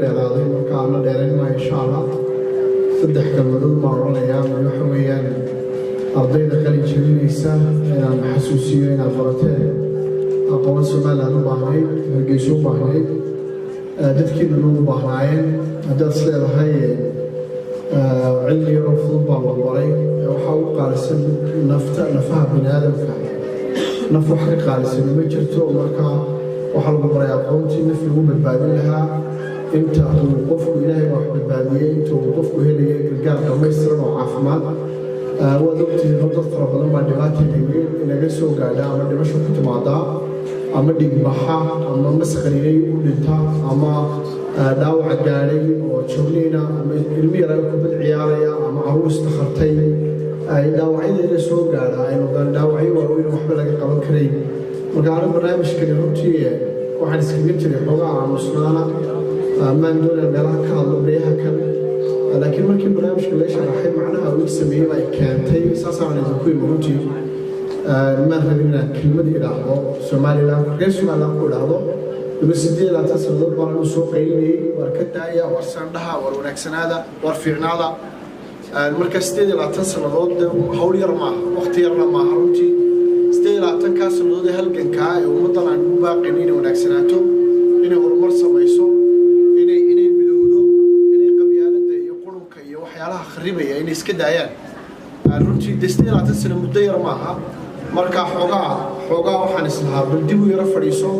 Dheeraaday marka aan la dheerayn maayo, insha Allah. Saddex kelmadood baan odhanayaa. Mid waxa weeyaan ardayda qalin jebinaysa inaan xasuusiyo inaad barateen aqoon Somaliland u baahnayd, Hargeysa u baahnayd, dadkiinuna u baahnaayeen. Haddaad is leedahay cilmi yaroo fudud baa loo baray, waxaa ugu qaalisan nafta, nafaha bini aadamka, naf wax ka qaalisan ma jirto. Marka waxaa lagu baray aqoontii naf lagu badbaadin lahaa inta uu qofku, Ilaahay baa wax badbaadiyey, inta uu qofku helayay gargaar dhammaystiran oo caafimaad. Waad ogtihiin oo dad fara badan baa dhibaata inaga soo gaadha, ama dhimasho ku timaadaa, ama dhigbaxa, ama masqarinay u dhinta, ama dhaawac gaadhay oo jabniina, ama ilmi yara kubad ciyaaraya, ama caruur istakhartay ay dhaawacyada ina soo gaadha ay noqdaan dhaawacyo waaweyn waxba laga qaban karayn. Marka anigu barnaamijkani runtii waxaan iskaga jiray xoogaa aamusnaana, maan doonaya meelaha ka hadlo baryaha kan, laakiin markii barnaamijka la sharaxay macnaha uu sameeyey baa keentay saasaan idinku imi. Runtii maan rabin inaan kelmad idhaahdo Somaliland, reer Somaliland ku idhaahdo. Daba 28 sannadood baan anu soo qaylinayay: war ka daaya, war sandhaha, war wanaagsanaada, war fiicnaada. Marka 28 sannadood hawl yar maaha, waqti yarna maaha runtii. 28-kaa sannadood ee halgankaa ee ummaddan aan ugu baaqayno inay wanaagsanaato, inay horumar samayso, inay midowdo, inay qabyaaladda iyo qurunka iyo waxyaalaha kharibaya inay iska daayaan, runtii dee 28 sano muddo yar maaha. Marka xoogaa waxaan islahaa bal dib u yaro fadhiiso,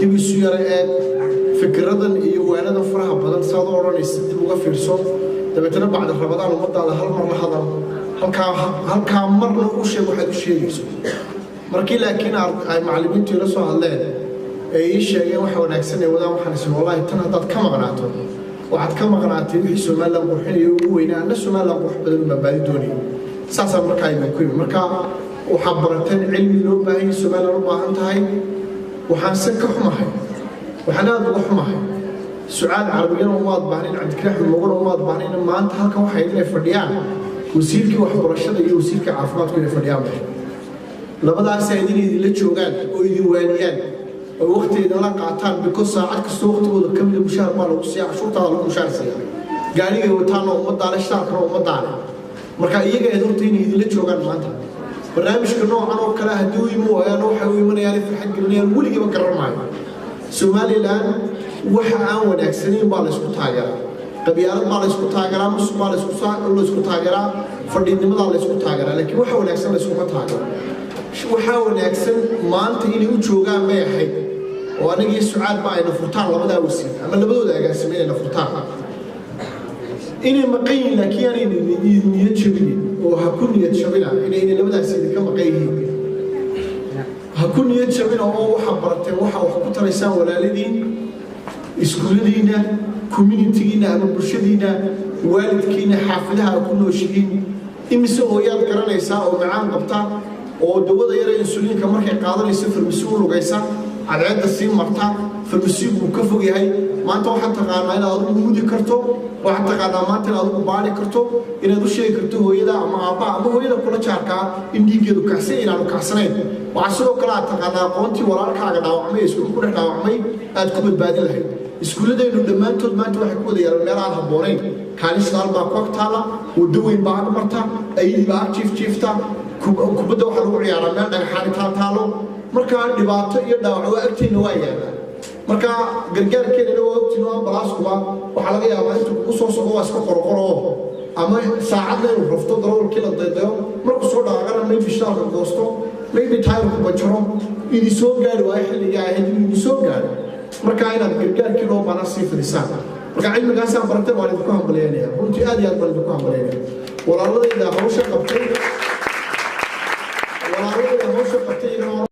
dib isu yaro eeg, fikiradan iyo waanadan faraha badan saad u odhanaysa dib uga fiirso. Dabeetana bacda Rabadaan ummadaada hal mar la hadal, halkaa marna u sheeg waxaad u sheegayso. Markii laakiin ay macallimiintu ila soo hadleen ee ii sheegeen waxa wanaagsan ee wadaan, waxaan isin wallaahi tan haddaad ka maqnaato, waxaad ka maqnaatay wixii Somaliland qurxinaya ugu weynaa. Anna Somaliland qurux badan baan baadi doonayay, saasaa markaa idinku yimi. Marka waxaad barateen cilmi loo baahan yahay, Somaliland u baahan tahay. Waxaan se ka xumahay, waxaan aada uga xumahay, Sucaad Carabiyana umaad baahnayn, Cabdikariim Moogana umaad baahnayn. Maanta halkan waxay inay fadhiyaan wasiirkii waxbarashada iyo wasiirkii caafimaadku inay fadhiyaan. Labadaas idin idinla joogaan oo idin waaniyaan oo waqti idinla qaataan, because saacad kastoo waqtigooda ka mida mushaar baa lagu siiya, cashuurtaada lagu mushaar siiya, gaarigay wataana ummadaale, shitaarkana ummadaale. Marka iyaga ayd horta inay idinla joogaan maanta barnaamijka noocan oo kale haddii u imi waayaan, waxay u imanayaan farxad gelinayaan weligiiba garan maayo. Somaliland waxa aan wanaagsanayn baa laysku taageeraa, qabyaalad baa laysku taageeraa, musuq baa laysku taageeraa, fadhiidnimadaa laysku taageeraa, laakiin waxa wanaagsan layskuma taageero. Waxaa wanaagsan maanta inay u joogaan bay ahayd oo anigii Sucaad ba ayna furtaan labadaa wasiir ama labadooda agaasime inayna furtaan. Inay maqan yihiin laakiin aanay niyad jabinin, oo ha ku niyad jabina inayna labadaas idinka maqan yihiin. Ha ku niyad jabina oo waxaa barateen waxa wax ku taraysaan walaaladiin, iskuulladiinna, communitygiinna ama bulshadiinna, waalidkiinna, xaafidaha aad ku nooshihiin. Imise hooyaad garanaysaa oo macaan qabta oo dawada yara insuliinka markay qaadanayso farmasi u lugaysa, cadceedda sii marta, farmasigu uu ka fog yahay? Maanta waxaad taqaanaa inaad adigu mudi karto, waxaad taqaanaa maanta inaad adigu baari karto, inaad u sheegi karto hooyada ama aabbaha ama hooyada kula jaarkaa in dhiiggeedu kacsan inaanu kacsanayn. Waxaa sidoo kale aad taqaanaa aqoontii walaalkaaga dhaawacmay ee iskuul ku dhex dhaawacmay aad ku badbaadin lahayd. Iskuulladaynu dhammaantood maanta waxay ku wada yaalaan meel aan habboonayn. Kaalin shidaal baa ku ag taala, waddo weyn baa ag marta, ayadii baa ag jiif jiifta, kubadda waxaa lagu ciyaaraa meel dhagaxaani taal taalo. Markaa dhibaato iyo dhaawac waa agteenna waa yaallaa. Marka gargaarkeenana waa ogtiin oo ambalaaskuba waxaa laga yaabaa intuu kugu soo socdo waa iska qorqoro, ama saacadna inuu rafto, darawalkii la daydayo, markuu soo dhaqaaqana maybe shidaalka goosto, maybe taayirku bajaro, idin soo gaari waayo xilligii ahayd inuu idin soo gaaro. Marka inaad gargaarkii loo baahnaa sii fidisaan. Marka cilmigaasaan baratay waan idinku hambalyeynaya runtii, aad iyo aad baan idinku hambalyeynaya walaaladayda hawsha qabtay.